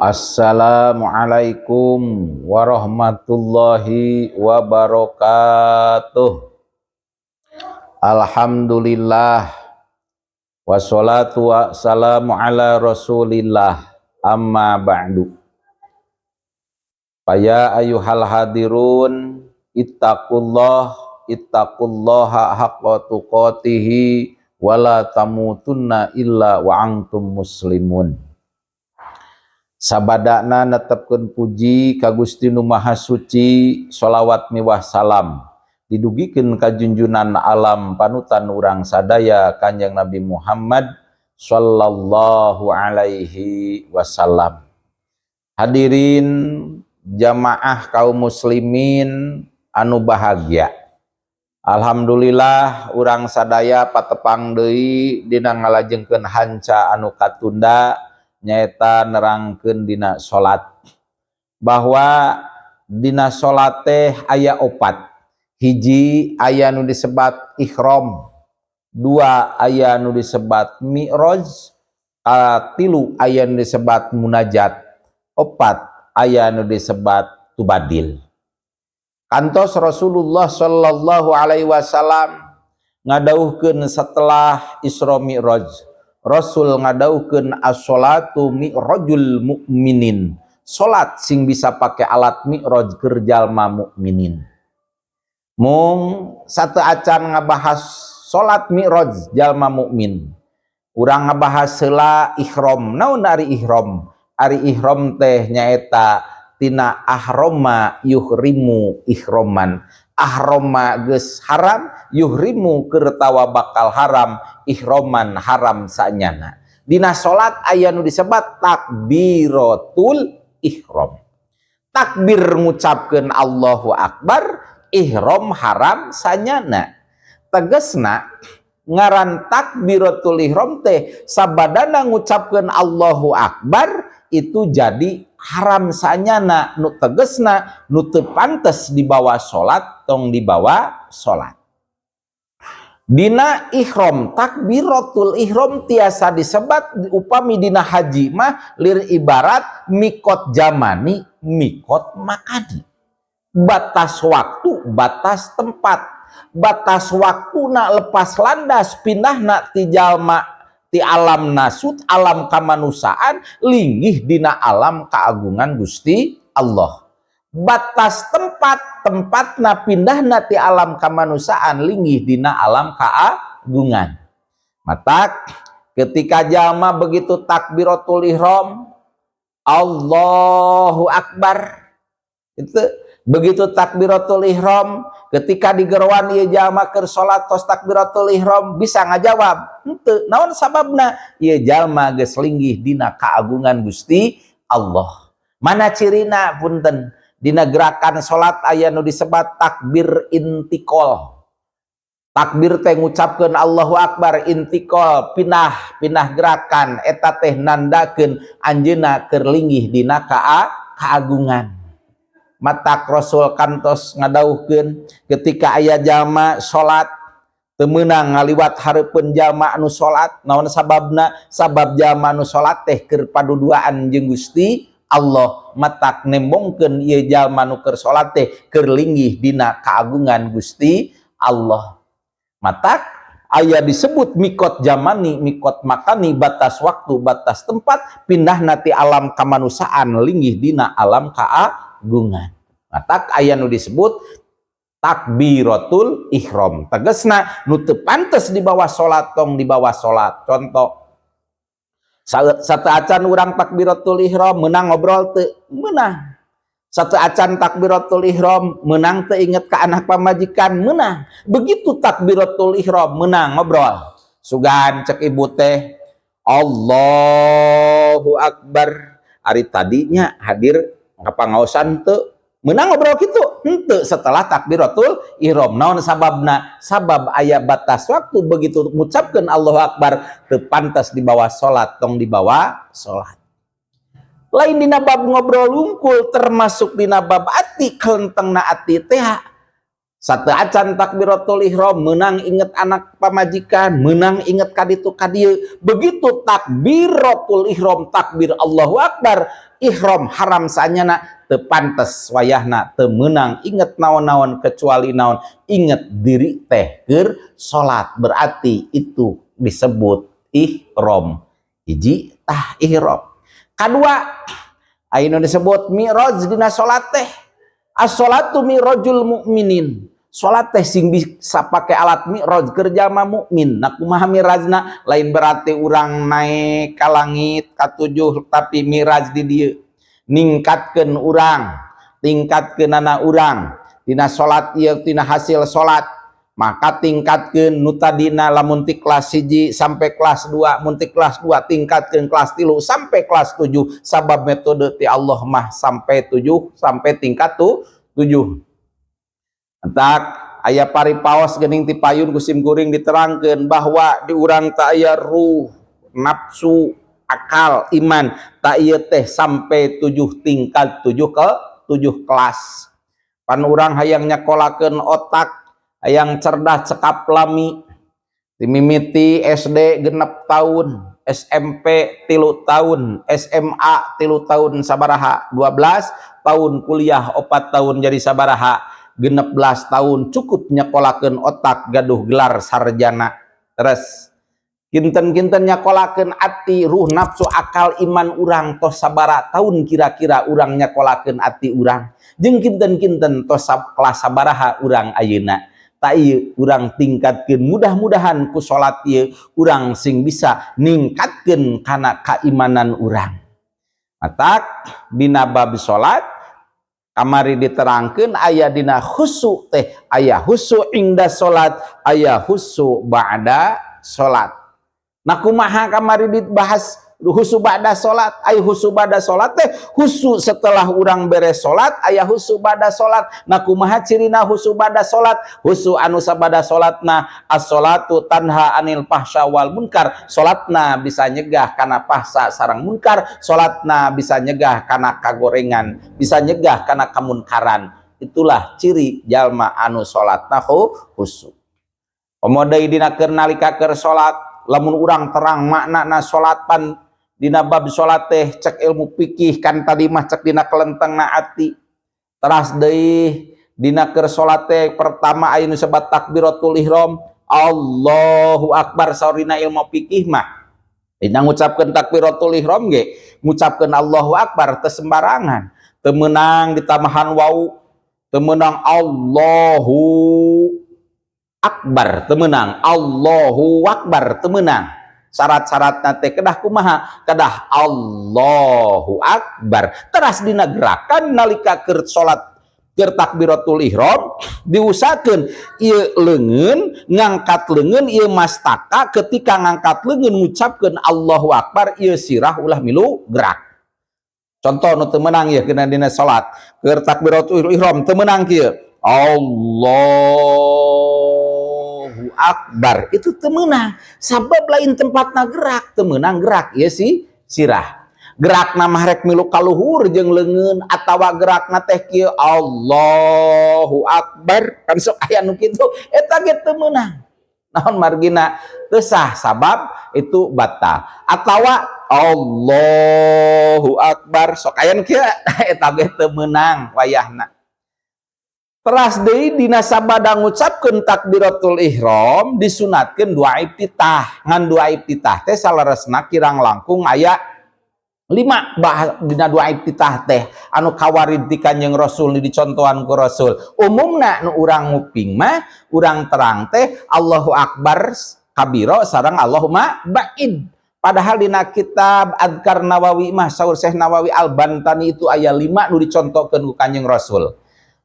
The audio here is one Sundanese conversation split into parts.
Assalamualaikum warahmatullahi wabarakatuh. Alhamdulillah, wassalatu wassalamu ala Rasulillah, amma ba'du. Faya ayyuhal hadirun, ittaqullah, ittaqullaha haqqa tuqatihi, wala tamutunna illa wa antum muslimun. Sabadana netepkeun puji ka Gusti Nu Maha Suci, sholawat miwah salam didugikeun ka junjunan alam, panutan urang sadaya, Kanjeng Nabi Muhammad sallallahu alaihi wasallam. Hadirin jamaah kaum muslimin anu bahagia, alhamdulillah urang sadaya patepang deui dina ngalajengkeun hanca anu katunda, nyaeta nerangkeun dina salat, bahwa dina salat teh aya opat. Hiji, aya nu disebat ihram. Dua, aya nu disebat mi'raj. Tilu, aya nu disebat munajat. Opat, aya nu disebat tubadil. Kantos Rasulullah sallallahu alaihi wasallam ngadauhkeun setelah Isra Mi'raj, Rasul ngadauhkeun, "As-sholatu mi'rajul mukminin." Salat sing bisa pakai alat mi'raj keur jalma mukminin. Mung sateuacan ngabahas salat mi'raj jalma mukmin, urang ngabahas heula ihram. Naon ari ihram? Ari ihram teh nyaeta tina ahroma yuhrimu ihroman. Ahroma geus haram, yuhrimu keur tawa bakal haram, ihroman haram sanyana. Dina salat aya nu disebat takbiratul ihram. Takbir ngucapkeun Allahu akbar, ihram haram sanyana. Tegesna ngaran takbiratul ihram teh sabadana ngucapkeun Allahu akbar itu jadi haram sanyana, nu tegesna nu teu pantes dibawa salat, tong dibawa salat. Dina ihram, takbiratul ihram tiasa disebat upami dina haji mah lir ibarat mikot jamani, mikot makani, batas waktu, batas tempat. Batas waktu nak lepas landas, pindah nak ti jalma ti alam nasut, alam kamanusiaan, linggih dina alam keagungan Gusti Allah. Batas tempat, tempatna pindahna ti alam kamanusiaan linggih dina alam keagungan. Matak ketika jalma begitu takbiratul ihram, Allahu akbar, itu begitu takbiratul ihram, ketika digeroan ieu jalma keur salat tos takbiratul ihram, bisa ngajawab henteu. Naon sababna? Ieu jalma geus linggih dina keagungan Gusti Allah. Mana cirina? Punten, dina gerakan salat aya nu disebat takbir intikal. Takbir teh ngucapkeun Allahu akbar, intikal pindah, pindah gerakan, eta teh nandakeun anjeunna keur linggih dina keagungan. Matak Rasul kantos ngadauhkeun, ketika aya jalma salat teu meunang ngaliwat hareupeun jalma anu salat. Naon sababna? Sabab jalma anu salat teh keur paduduaan jeung Gusti Allah. Matak nembongkeun ieu jalma nu keur salat teh keur linggih dina keagungan Gusti Allah. Matak aya disebut mikot jamani, mikot makani, batas waktu, batas tempat, pindah ti alam kamanusiaan linggih dina alam keagungan. Matak aya nu disebut takbiratul ihram. Tegesna nu teu pantes dibawa salat, tong dibawa salat. Contoh, sateuacan urang takbiratul ihram, meunang ngobrol teu? Meunang. Sateuacan takbiratul ihram, meunang teu inget ka anak pamajikan? Meunang. Begitu takbiratul ihram, meunang ngobrol. Sugan cek ibu teh, "Allahu akbar. Ari tadinya hadir ngapangaosan teu?" Meunang ngobrol kitu? Henteu setelah takbiratul ihram. Naon sababna? Sabab aya batas waktu, begitu ngucapkeun Allahu akbar teu pantas dibawa salat, tong dibawa salat. Lain dina bab ngobrol wungkul, termasuk dina bab ati, kelentengna ati teh. Sateuacan takbiratul ihram meunang inget anak pamajikan, meunang inget kaditu kadieu. Begitu takbiratul ihram, takbir Allahu akbar, Ihram haram saenyana, teu pantes wayahna, teu meunang inget naon-naon kecuali naon? Inget diri teh keur salat. Berarti itu disebut ihram. Hiji tah ihram. Kadua, aya disebut mi'raj dina salat teh. As-salatu mi'rajul mukminin. Salat teh sing bisa pakai alat mi'raj keur jalma mukmin. Nah, kumaha mi'rajna? Lain berarti urang naik ka langit katujuh, tapi mi'raj di dieu ningkatkeun urang, tingkatkeunana urang dina salat ieu. Tina hasil salat maka tingkatkeun nu tadina lamun ti kelas 1 sampai kelas 2, mun ti kelas 2 tingkatkeun kelas 3 sampai kelas 7, sabab metode ti Allah mah sampai 7, sampai tingkat tuh 7. Entak aya paripaos geuning ti payun ku sim kuring diterangkeun bahwa di urang teh aya ruh, nafsu, akal, iman. Tah, ieu teh sampai 7 tingkat, 7 ke 7 kelas. Pan urang hayang nyakolakeun otak, hayang cerdas cekap lami, dimimiti SD 6 tahun, SMP 3 tahun, SMA 3 tahun, sabaraha? 12 tahun. Kuliah 4 tahun, jadi sabaraha? 16 tahun. Cukup nyakolakeun otak gaduh gelar sarjana. Terus kinten-kinten nyakolakeun ati, ruh, nafsu, akal, iman urang, tos sabara tahun kira-kira urang nyakolakeun ati urang? Jeung kinten-kinten tos kelas sabaraha urang ayeuna? Tah, ieu urang tingkatkeun. Mudah-mudahan ku salat ieu urang sing bisa ningkatkeun kana keimanan urang. Matak dina bab salat kamari diterangkeun aya dina khusu teh, aya khusu inda salat, aya khusu ba'da salat. Nah, kumaha kamari dibahas khusu ba'da salat? Aya khusu ba'da salat teh khusu setelah urang beres salat, aya khusu ba'da salat. Nah, kumaha cirina khusu ba'da salat? Khusu anu sabada salatna, as-salatu tanha anil fahsya wal munkar. Salatna bisa nyegah kana fahsya sareng munkar, salatna bisa nyegah kana kagorengan, bisa nyegah kana kamunkaran. Itulah ciri jalma anu salatna khusu. Komo deui dina keur nalika keur salat, lamun urang terang maknana salat. Pan dina bab salat teh cek ilmu fikih kan tadi mah cek dina kelentengna ati. Teras deui dina keur salat teh pertama aya nu sebat takbiratul ihram, Allahu akbar. Saurina ilmu fikih mah dina ngucapkeun takbiratul ihram ge, ngucapkeun Allahu akbar teu sembarangan, teu meunang ditambahan wau, teu meunang Allahu akbar, teu meunang Allahu akbar, teu meunang. Syarat-syaratna teh kedah kumaha? Kedah Allahu akbar. Teras dina gerakan nalika keur salat, keur takbiratul ihram, diusahakeun ieu leungeun ngangkat leungeun, ieu mastaka. Ketika ngangkat leungeun ngucapkeun Allahu akbar, ieu sirah ulah milu gerak. Contoh nu teu meunang ieu kena dina salat keur takbiratul ihram, teu meunang kieu, Allahu akbar, itu teu meunang, sabab lain tempatna gerak. Teu meunang gerak ieu si sirah. Gerak mah rek milu kaluhur jeung leungeun atawa gerakna teh kieu, Allahu akbar, kan sok aya nu kitu, eta ge teu meunang. Naon margina? Teu sah, sabab itu batal. Atawa Allahu akbar, sok aya nu kieu, eta ge teu meunang wayahna. Teras deui dina sabada ngucapkeun takbiratul ihram disunatkeun doa iftitah. Ngan doa iftitah teh saleresna kirang langkung aya lima bah dina doa iftitah teh anu kawarid ti Kanjeng Rasul, nu dicontohan ku Rasul. Umumna nu urang nguping mah, urang terang teh Allahu akbar kabiro sareng Allahumma ba'id. Padahal dina kitab Adkar Nawawi mah, saur Syekh Nawawi Al-Bantani, itu aya lima nu dicontohkeun ku Kanjeng Rasul.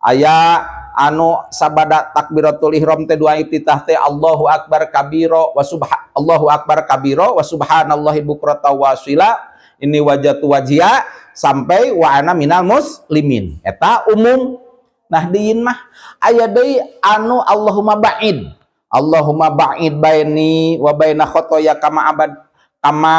Aya anu sabada takbiratul ihram teh, doa iftitah teh Allahu akbar kabiro wa subha Allahu akbar kabiro wa subhanallahi bukrata wa asila, inni wajjahtu wajhiya, sampai wa ana minal muslimin. Eta umum. Nah, diin mah aya deui anu Allahumma ba'id, Allahumma ba'id baini wa baina khotoya kama abad kama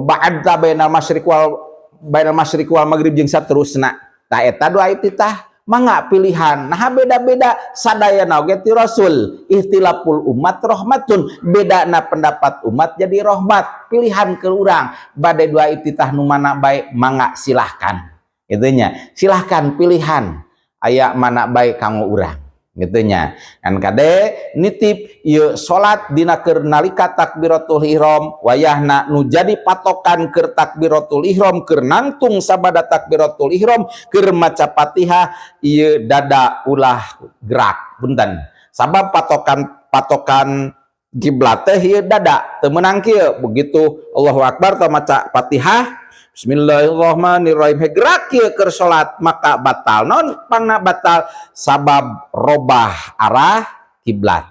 ba'adta bainal masyriq wal maghrib, jeung saterusna. Tah, eta doa iftitah. Mangga pilihan. Nah, beda-beda sadayana oge ti Rasul. Ikhtilaful umat rahmatun, bedana pendapat umat jadi rahmat. Pilihan ke urang, bade doa iftitah nu mana bae mangga silahkan. Gitu nya. Silahkan pilihan aya mana bae kanggo urang. Gitu nya. Kan kade nitip ieu salat dina keur nalika takbiratul ihram, wayahna nu jadi patokan keur takbiratul ihram, keur nangtung sabada takbiratul ihram, keur maca Fatihah, ieu dada ulah gerak, punten. Sabab patokan patokan kiblat teh ieu dada, teu meunang kieu. Begitu Allahu Akbar teu maca Fatihah, Bismillahirrahmanirrahim, gerak kieu keur salat, maka batal. Non pangna batal? Sabab robah arah kiblat.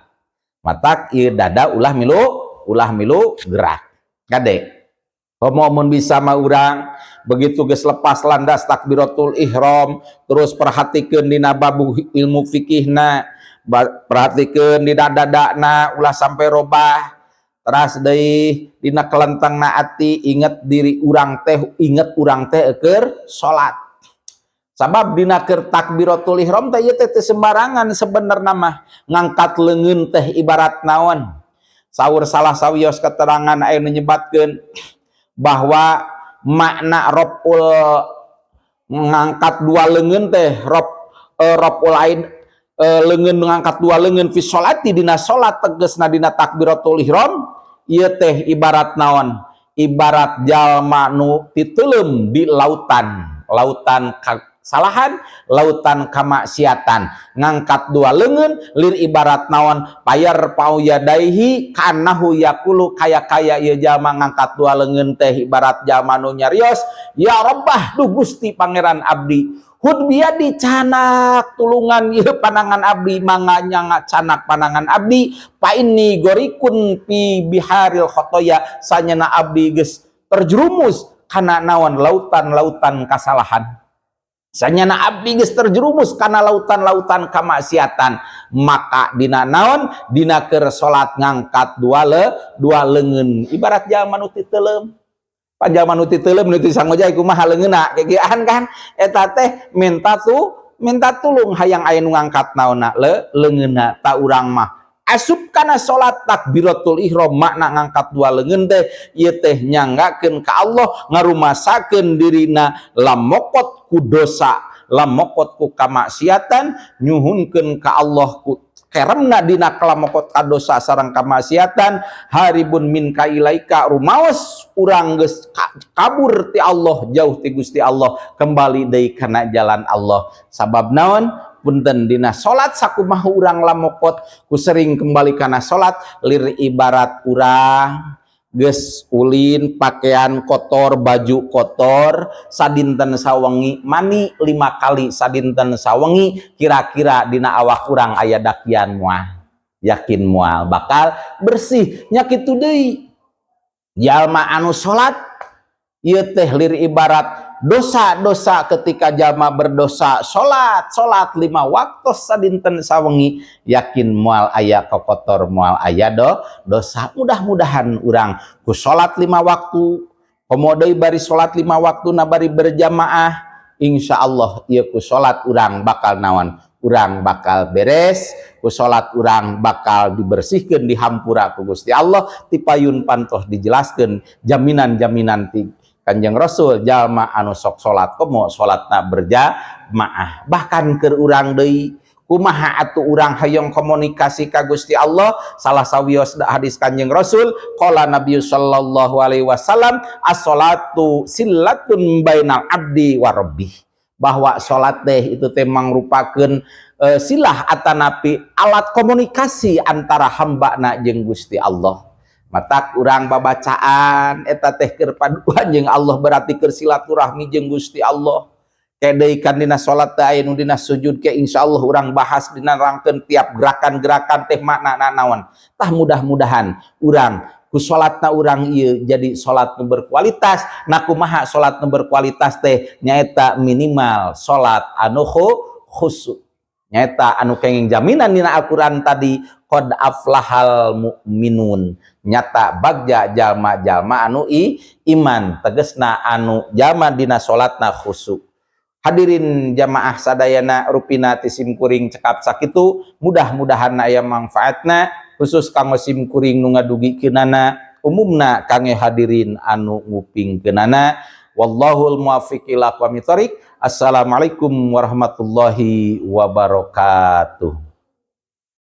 Matak ieu dada ulah milu gerak. Kade komo mun bisa mah urang begitu geus lepas landas takbiratul ihram, terus perhatikeun dina babu ilmu fikihna, perhatikeun dina dadana ulah sampai robah. Teras deui dina kelentengna ati, inget diri urang teh, inget urang teh keur salat. Sabab dina keur takbiratul ihram teh ieu teh teu sembarangan sebenarna mah. Ngangkat leungeun teh ibarat naon? Saur salah sawios keterangan aya nu nyebatkeun bahwa makna raf'ul ngangkat dua leungeun teh raf'ul ain, leungeun, ngangkat dua leungeun fi sholati, dina salat, tegesna dina takbiratul ihram ieu teh ibarat naon? Ibarat jalma nu titeuleum di lautan, lautan kesalahan, lautan kamaksiatan. Ngangkat dua leungeun lir ibarat naon? Fayarfa'u yadaihi ka'annahu yaqulu, kaya-kaya ieu jalma ngangkat dua leungeun teh ibarat jalma nu nyarios, ya Rabbah, duh Gusti Pangeran abdi, khudz biyadi, canak tulungan ieu panangan abdi, mangga nyangga canak panangan abdi, fa inni ghariqun fi biharil khotoya, sanyana abdi geus terjerumus kana naon? Lautan-lautan kasalahan. Sanyana abdi geus terjerumus kana lautan-lautan kamaksiatan. Maka dina naon? Dina keur salat ngangkat dua leungeun ibarat jalma nu titeuleum. Jalma nu titeuleum, nu teu sangojay, kumaha leungeunna kegiaan kan eta teh? Minta tulung, hayang aya nu ngangkat naonna leungeunna. Ta urang mah asup kana salat takbiratul ihram, makna ngangkat dua leungeun teh ieu teh nyanggakeun ka Allah, ngarumasakeun dirina lamokot ku dosa, lamokot ku kamaksiatan, nyuhunkeun ka Allah ku keremna dina kalamokot ka dosa sareng kamaksiatan. Haribun minka ilaika, rumaos urang geus kabur ti Allah, jauh ti Gusti Allah, kembali deui kana jalan Allah. Sabab naon? Punten, dina salat sakumaha urang lamokot, ku sering kembali kana salat, lir ibarat urang geus ulin pakaian kotor, baju kotor, sadinten sawengi mani 5 kali sadinten sawengi, kira-kira dina awak urang aya dakian moal? Yakin moal bakal bersih nya. Kitu deui jalma anu salat ieu teh lir ibarat dosa-dosa. Ketika jalma berdosa, salat, salat 5 waktu sadinten sawengi, yakin moal aya kokotor, moal aya dosa. Mudah-mudahan urang ku salat 5 waktu, komo deui bari salat 5 waktu na bari berjamaah, insyaallah ieu ku salat urang bakal naon? Urang bakal beres. Ku salat urang bakal dibersihkeun, dihampura ku Gusti Allah. Tipayun pantos dijelaskeun jaminan-jaminan ti Kanjeng Rasul jalma anu sok salat, komo salatna berjamaah. Bahkan keur urang deui, kumaha atuh urang hayang komunikasi ka Gusti Allah? Salah sawios hadis Kanjeng Rasul, qala Nabi sallallahu alaihi wasallam, as-salatu sillatun bainal abdi wa rabbih, bahwa salat teh itu teh mangrupakeun silah atanapi alat komunikasi antara hamba na jeung Gusti Allah. Matak urang babacaan eta teh keur paduan jeung Allah, berarti keur silaturahmi jeung Gusti Allah. Deui kan dina salat teh aya nu dina sujud, ke insyaallah urang bahas dina rangkeun tiap gerakan-gerakan teh makna naon. Tah, mudah-mudahan urang ku salatna urang ieu jadi salat nu berkualitas. Nah, kumaha salat nu berkualitas teh? Nyaeta minimal salat anu khusyuk, nyaeta anu kenging jaminan dina Al-Qur'an tadi, qad aflahal mu'minun, nyata bagja jalma-jalma anu iman, tegesna anu jalma dina salatna khusyuk. Hadirin jamaah sadayana, rupina ti simkuring cekap sakitu, mudah-mudahan aya manfaatna, khusus kanggo simkuring nu ngadugikeunana, umumna kangge hadirin anu ngupingkeunana. Wallahul muwaffiq ila aqwamit thoriq. Assalamualaikum warahmatullahi wabarakatuh.